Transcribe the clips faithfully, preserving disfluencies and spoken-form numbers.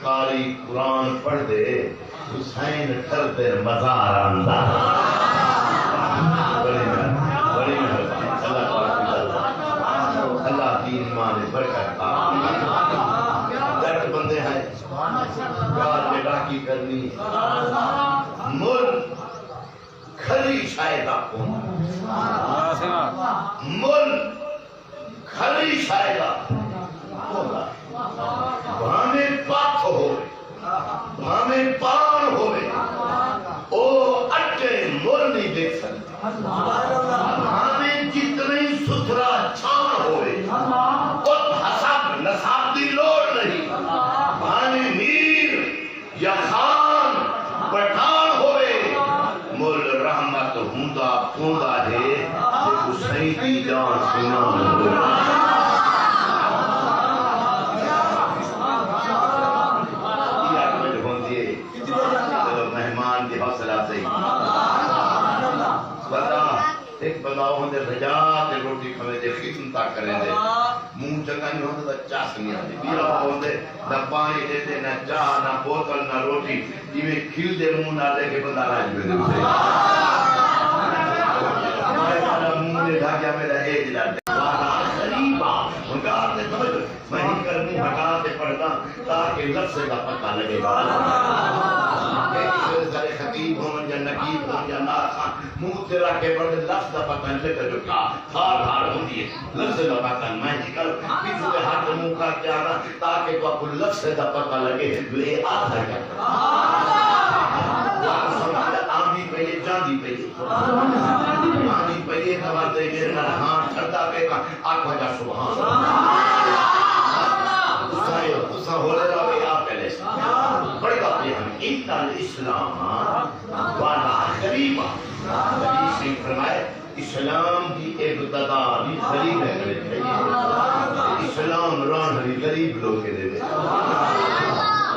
قاری قرآن پڑھدے، حسین ٹردن مزار آندا۔ بڑی مہر-، بڑی مہربانی۔ اللہ پاک دی رضا۔ اللہ دی ایمان برکت۔ ڈٹ بندے ہیں۔ یار میرا کی کرنی۔ مل کھری شاید آپ کو۔ مل کھری شے دا پودا۔ بھانویں پتھ ہووے، بھانویں پاݨ ہووے، او اٹے مل نہیں ݙیکھ سڳدا۔ بھانویں جتنی ستھرا چھاݨ ہووے، ات حسب نسب دی لوڑ نہیں۔ بھانویں میر یا خان پٹھان ہووے، مل رحمت ہوندا پوندا ہے، جیکوں سئیں دی ڄاݨ سنڄاݨ ہووے۔ اے اڳ وچ ہوندی ہے، چلو مہمان دی حوصلہ افزائی۔ بندہ، ہک بندہ ہوندے رجا تے روٹی کھاویندے، خدمت کریندے، منہ چنڳا نہیں ہوندا تاں چس نہیں آندی۔ ٻیا ہوندے، نہ پاݨی ݙیندے، نہ چاہ، نہ بوتل، نہ روٹی۔ جیویں کھلدے منہ نال ݙیکھے بندہ رڄ ویندے اتھے۔ میں تہاݙا منہ ݙیکھا کیا میݙا اے جلال ہے۔ والا غریبا، ہن ڳالھ تے سمجھ، میں ہک کر منہ ہٹا تے پڑھدا تاکہ لفظ دا پتہ لڳے۔ کہ کسے سارے خطیب ہون یا نقیب ہون یا نعت خوان، منہ تے رکھ کے پڑھدے، لفظ دا پتہ نہیں لڳدا جو کیا۔ ہار ہار ہوندی ہے، لفظ دا پتہ نہیں۔ میں جی کل پچھو دے ہاتھ منہ کر کے آنا تاکہ تہاکوں لفظ دا پتہ لگے جو اے آدھا کیا۔ آندی پئی ہے، جاندی پئی ہے۔ آندی پئی ہے، تاں واسطے میرے نال ہاں ٹھنڈا پے کا آکھو جا سبحان اللہ۔ تساں اے، تساں ہولے رہو، اے آپ پہلے سے۔ بڑی بات یہ ہے، ان الاسلام والا غریبا۔ نبی سے فرمائے، اسلام دی ابتدا وی غریب ہے کرے تھئی۔ اسلام رہݨ وی غریب لوکیں دے وچ۔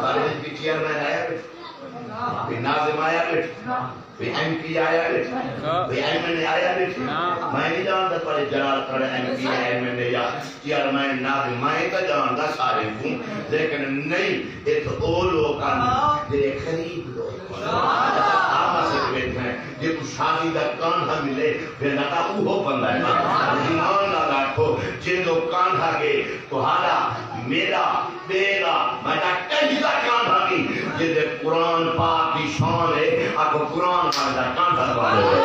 بارے وچ کوئی چیئرمین آیا بیٹھا، کوئی ناظم آیا بیٹھا، کوئی ایم پی آیا بیٹھا، کوئی ایم این اے آیا بیٹھا۔ میں نہیں جاندا پر جلال کھڑا ایم پی اے، ایم این اے یا چیئرمین ناظم، میں تاں جاندا سارے کوں، لیکن نہیں، اتھ او لوک ہن جڑے غریب لوک ہن۔ آپس وچ بیٹھے ہیں، جیکوں شادی دا کانڈھا ملے، ویلا تاں اوہو بندہ ہے۔ ایمان نال آکھو، جیندو کانڈھا گے، تہاݙا، میݙا، ٻئے دا، میں تاں کہیں دا کانڈھا نہیں۔ جیندے قرآن پاک دی شان ہے، آکھو قرآن والے دا کانڈھا تہاݙے تے۔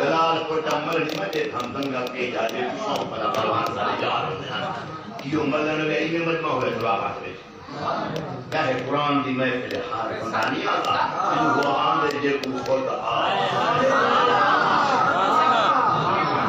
جلال کوٹا ملنی مچے تھم دنگا کے جا جے شوق بڑا پروان سارے یار ہوندے ہن۔ ایہو ملن وے ایویں مجمع ہوئے تھا آپس وچ۔ کہے قرآن دی محفل ہر بندہ نہیں آتا، ایہو آندے جے کوں خود آ۔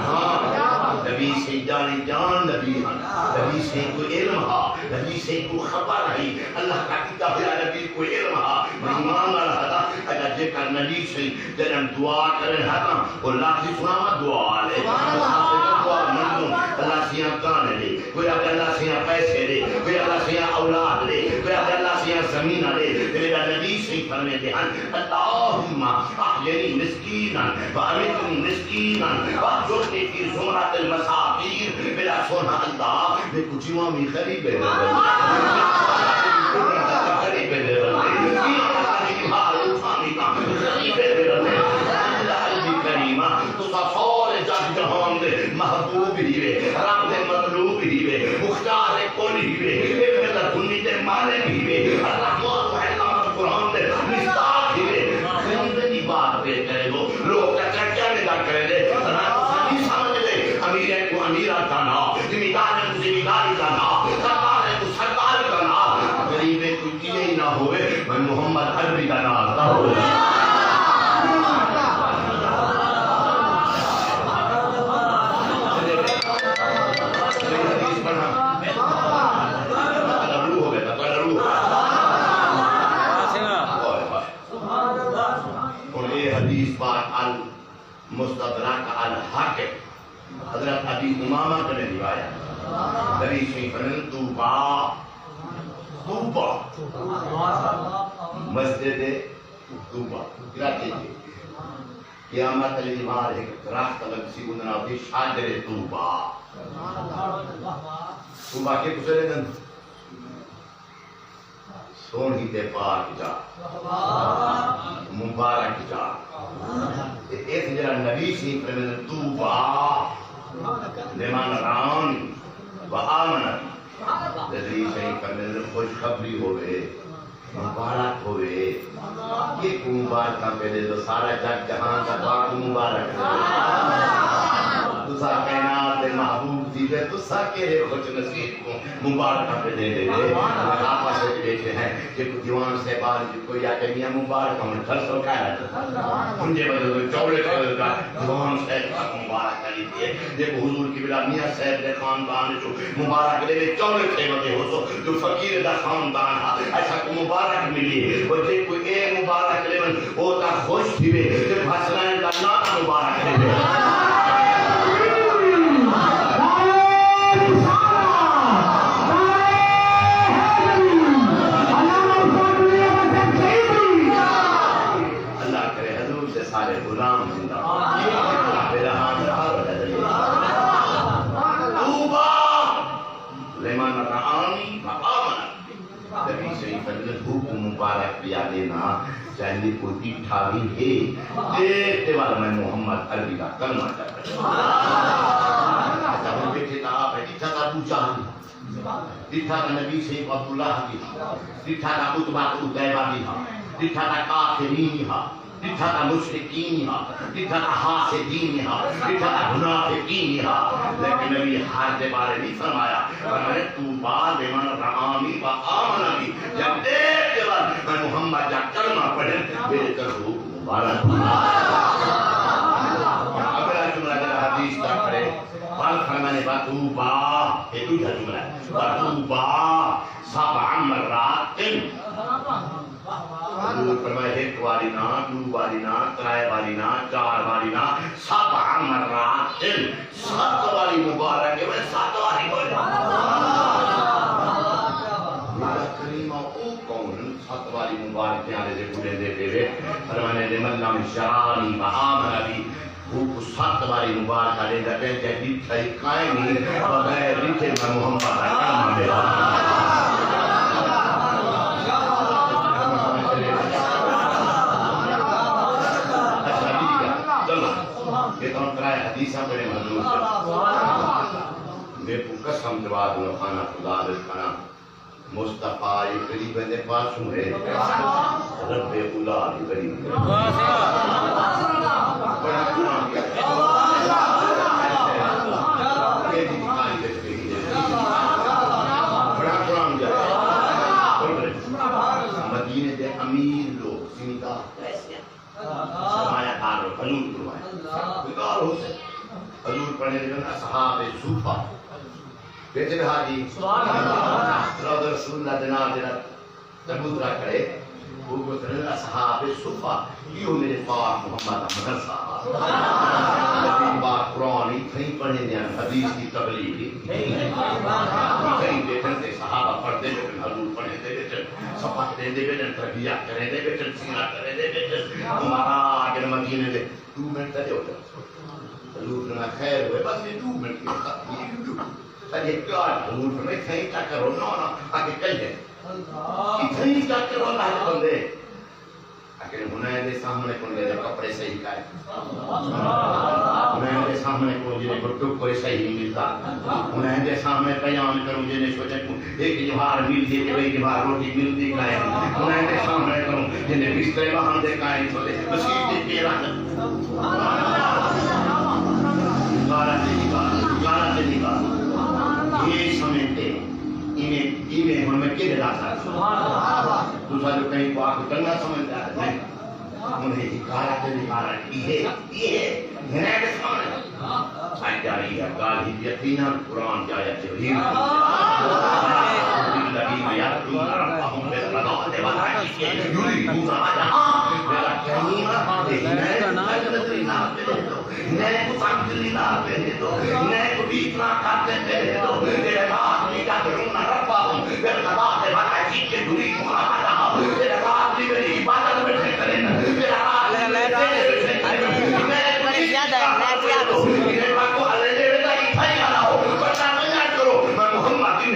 ہاں، نبی سے جانی جان نبی ہن، نبی سے کوئی علم ہا، نبی سے کوئی خبر ہئی، اللہ کا کیتا ہویا نبی کوئی علم ہا، میں ایمان والا ہا، اگر جے کر نبی سے جنہاں دعا کرن ہا تاں او لفظ سناواں دعا والے۔ سبحان اللہ۔ دعا منگوں، اللہ سیاں کان ݙے، کوئی آکھے اللہ سیاں پیسے ݙے، کوئی اللہ سیاں اولاد ݙے، کوئی آکھے اللہ سیاں زمین ݙے۔ تے میݙا نبی صحیح فرمیندے ہن، اللہم احینی مسکینا و امیتنی مسکینا واحشرنی فی زمرۃ المساکین۔ میݙا سوہݨا اللہ، میکوں جیواں وی غریبیں دے ول۔ غریبیں دے ول۔ غریبیں دے ول۔ اللہ علی کریمہ، تساں سارے جگ جہان دے محبوب ہیوے، رب دے مطلوب ہیوے، مختار کل ہیوے، علم لدنی دے مالک ہیوے، الرحمن و علامہ قرآن دے مصداق ہیوے۔ غریبیں دی بات پہ کرے لو، لوگ چرچا میں دا کرے لے، تساں نہیں سمجھ دے، امیر کوں امیر دا ناں، ذمہ دار کوں ذمہ داری دا ناں، سردار کوں سردار دا ناں۔ غریبیں کوں ایہ نہ ہووے، میں محمد عربی دا ناں دا ہووے۔ حدیث پڑھا۔ روح ہووے، تاں روح۔ اوئے ہوئے۔ ہݨ اے حدیث پاک المستدرک الحاکم، حضرت ابی امامہ کنے روایت، نبی صلی اللہ علیہ وسلم، طوبیٰ، طوبیٰ، مسجد طوبیٰ، کراچی دی۔ قیامت آلی دیوار ہک درخت لڳسی، اوندا ناں تھی شاجر طوبیٰ۔ طوبیٰ کے کسے ݙیندن؟ سوہݨی تے پاک جا، مبارک جا۔ تے ایتھے جیڑھا نبی سئیں فرمیندن، طوبیٰ لمن رآنی و آمن بی۔ نبی سئیں فرمیندن، خوشخبری ہووے، مبارک ہووے۔ کیکوں مبارکاں پئے ݙیندو؟ سارا جگ جہان دا تہاکوں مبارک ݙے۔ تساں کائنات دے محبوب تھی ڳئے، تساں کیڑھے خوش نصیب کوں مبارکاں پئے ݙیندے وے۔ آپس وچ ٻیٹھے ہیں، جیکوں دیوان صاحبان جو کوئی آکھے، میاں مبارک ہن ٹھر سو کائنات۔ ہݨ جے وجہ چوڑے کھیل دا دیوان صاحب مبارک علی ݙے، جیکوں حضور قبلہ میاں صاحب دے خاندان وچوں مبارک ݙیوے، چوݨے تھے ودے ہوسو جو فقیر دا خاندان ہا، اساکوں مبارک ملی۔ او جے کوئی اے مبارک ݙیون، او تاں خوش تھیوے تے بھسرائیں دا نعرہ مبارک ݙیوے۔ اللہ کرے حضور دے سارے غلام زندہ ہون۔ میرا ہاتھ رہا ولا دے۔ طوبیٰ لمن رآنی و آمن بی۔ نبی سئیں فرمیندن، ہو کوں مبارک پیا ݙینا، جئیں کوں ݙٹھا وی ہے، ݙیکھ تے ول میں محمد عربی دا کلمہ چا پڑھاں۔ اچھا، ہݨ ݙٹھے تاں آپ ہے، ݙٹھا تاں ابو جہل ہا۔ ݙٹھا تاں نبی سئیں کوں ابو لہب ہا، ݙٹھا تاں عتبہ کوں عتیبہ ہا، ݙٹھا تاں کافرین ہا، ݙٹھا تاں مشرکین ہا، ݙٹھا تاں حاسدین ہا، ݙٹھا تاں منافقین ہا، لیکن نبی ہر دے بارے نہیں فرمایا۔ فرمایا، طوبیٰ لمن رآنی و آمن بی، جئیں ݙیکھ تے ول میں محمد دا کلمہ پڑھن، میݙے طرفوں مبارک۔ اگلا جملہ جیڑھا حدیث دا پڑھے، بل فرمانے، و طوبیٰ، اے ݙوجھا جملہ ہے، و طوبیٰ سبع مرات۔ حضور فرمائے، ہک واری نہ، ݙو واری نہ، ترائے واری نہ، چار واری نہ، سبع مرات، ست واری مبارک ہے، میں ست واری بولے۔ میرا کریمہ او کون ست واری مبارک آلے دے بولیندے پئے وے؟ فرمانے، لمن لم یرانی و آمن بی، ہو کوں ست واری مبارکاں ݙیندا پئے، جئیں ݙٹھا ہی کائنی، بغیر ݙٹھے میں محمد دا کلمہ میرا۔ اچھا، ٹھیک ہے، چلو۔ یہ تو ہم ترائے حدیثاں پڑھے حضور۔ میکوں قسم چوا دو، خانہ خدا دے کھانا۔ مصطفیٰ اے قریب دے پاسوں ہے، رب اولا بھی قریب ہے۔ بڑا قرآن ہے۔ بڑا قرآن ہے۔ مدینے دے امیر لوگ زمیندار، سرمایہ کار لوگ، حضور فرمایا۔ کوئی ڳالھ ہو سکے۔ حضور پڑھے اصحاب صفہ۔ بیٹھے بے حاجی۔ سبحان اللہ۔ روضہ رسول اللہ دے نال جڑا چبوترا کھڑے، او کوں سݙیندن اصحاب صفہ، ایہو میرے پاک محمد دا مدرسہ ہا۔ نبی پاک قرآن اتھائیں پڑھیندے ہن، حدیث دی تبلیغ اتھائیں۔ اتھائیں ٻیٹھن تے صحابہ پڑھدے ٻیٹھن، حضور پڑھیندے ٻیٹھن، سبق ݙیندے ٻیٹھن، تربیت کریندے ٻیٹھن، سیرت کریندے ٻیٹھن۔ امراء آ ڳئن مدینے دے، ݙو منٹ تے ݙیو۔ حضور فرمایا، خیر ہوئے، بس یہ ݙو منٹ کی ختم، یہ ݙو۔ ساݙی ہک ڳالھ حضور فرمائے، اتھائیں تک کرو، نہ، نہ، اڳے کہیں۔ اتھائیں تک کرو، اللہ دے بندے۔ اڳے ہݨ دے سامݨے کون دے کپڑے صحیح کر۔ ہݨ دے سامݨے کون جی کو ٹکڑے صحیح نہیں ملدا۔ ہݨ دے سامݨے بیان کروں جی نے سوچے کو ایک جوہار مل دی، ایک جوہار روٹی مل دی کائے۔ ہݨ دے سامݨے کروں جی نے بسترے باہر دے کائے، سوچے مسیت دے پیرا۔ گالا تے نہیں گال، گالا تے نہیں گال۔ یہ سمجھتے، ایویں، ایویں ہݨ میں کیڑھے لا سڳداں؟ تساں جو کہیں کو آکھ چنڳا سمجھدا ہے، نہیں۔ انہیں ہکارا تے نکارا، یہ، یہ، میں کے سامݨے۔ سچ جا رہی ہے، گالھ ہی یقیناً قرآن کی آیت ہے۔ الذين يأتون ربهم بالغداة والعشي يريدون وجهه۔ میرا کریم، یہ میں نئیں کوں تنگ دلی نال پہنے دو، نئیں کوں ݙیکھنا کر تے پہنے دو۔ جیڑھے رات نی یدعون ربهم بالغداة والعشی یریدون وجہہ، جیڑھے رات نی میری عبادت بیٹھے کرن، جیڑھے رات نی میری ݙیکھ بیٹھے کرن، نئیں کوں ݙیکھنا کر تے پہنے دو۔ جیڑھے پاکوں ہلے دے وے تاں اتھاں ہی ہلا ہو، بندہ منگا کرو، میں محمد دی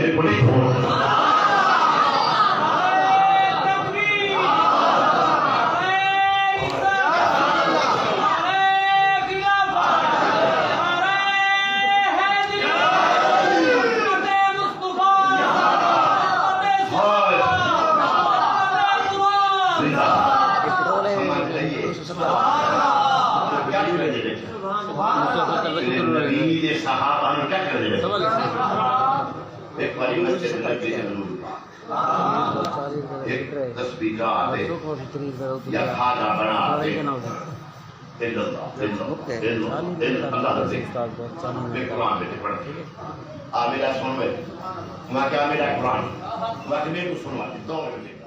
نبی دے صحابہ نوں کیا کریندے؟ ایک باری مسجد نبوی دے حضور پاک ایک تسبیح گاہ تے یا دھاگا بنا تے، الا اللہ، الا اللہ، الا اللہ، الا اللہ دا ذکر۔ میں قرآن وچ پڑھ کے، آ میرا سن وے، میں کہا میرا قرآن، میں کہ میرے کو سنوا دے، دو منٹ۔